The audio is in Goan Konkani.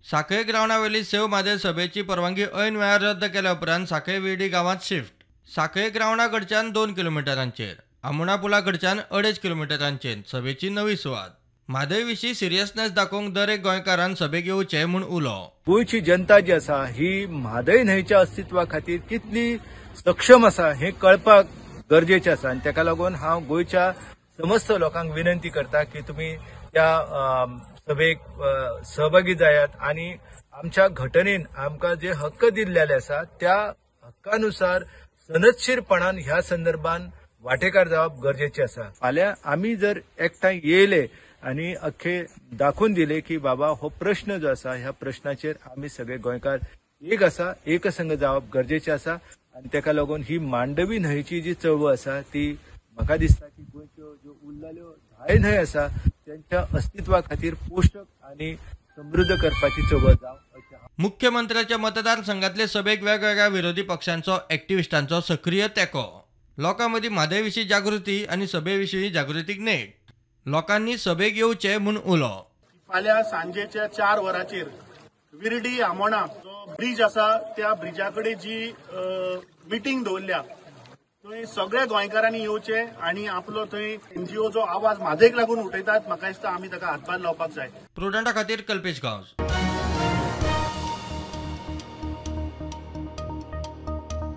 साखळे ग्रावंडावेली सेव म्हादय सभेची परवानगी ऐन वेळार रद्द केल्या उपरांत साखळे विर्डी गांवांत शिफ्ट. साखळे ग्रावंडा कडच्यान 2 किलोमिटरांचेर, आमोणा पुला कडच्यान 2.5 किलोमिटरांचेर सभेची नवी सुवात. म्हादय विशीं सिरियसनेस दाखोवंक दर एक गोंयकारान सभेक येवचें म्हूण उलो. गोंयची जनता जी आसा ही म्हादय न्हंयच्या अस्तित्वा खातीर कितली सक्षम आसा हें कळपाक गरजेचें आसा आनी ताका लागून हांव गोंयच्या समस्त लोकांक विनंती करता की तुमी त्या सभेक सहभागी जायात आनी आमच्या घटनेन आमकां जे हक्क दिल्लेले आसा त्या हक्कानुसार सनदशीरपणान ह्या संदर्भान वांटेकार जावप गरजेचें आसा. फाल्यां आमी जर एकठांय येयले आनी अख्खे दाखोवन दिले की बाबा हो प्रश्न जो आसा ह्या प्रश्नाचेर आमी सगळे गोंयकार एक आसा, एकसंघ जावप गरजेचें आसा आनी ताका लागून ही मांडवी न्हंयची जी चळवळ आसा ती म्हाका दिसता की गोंयच्यो ज्यो उरलेल्यो 10 न्हंय आसा त्यांच्या अस्तित्वा खातीर पोशक आनी समृद्ध करपाची चळवळ जावं अशें. मुख्यमंत्र्याच्या मतदारसंघातले सभेक वेगवेगळ्या विरोधी पक्षांचो एक्टिविस्टांचो सक्रीय तेंको. लोकां मदीं म्हादय विशीं जागृती आनी सभे विशीं जागृतीक नेट. लोकांनी सभेक येवचें म्हूण उलो. फाल्यां सांजेच्या 4 वरांचेर विर्डी आमोणा जो ब्रीज आसा त्या ब्रिजा कडेन जी मिटींग दवरल्या थंय सगळ्या गोंयकारांनी येवचे आनी आपलो थंय एनजीओ जो आवाज म्हादयक लागून उठयतात म्हाका दिसता आमी ताका हातभार लावपाक जाय. प्रुडंटा खातीर कल्पेश गांवस.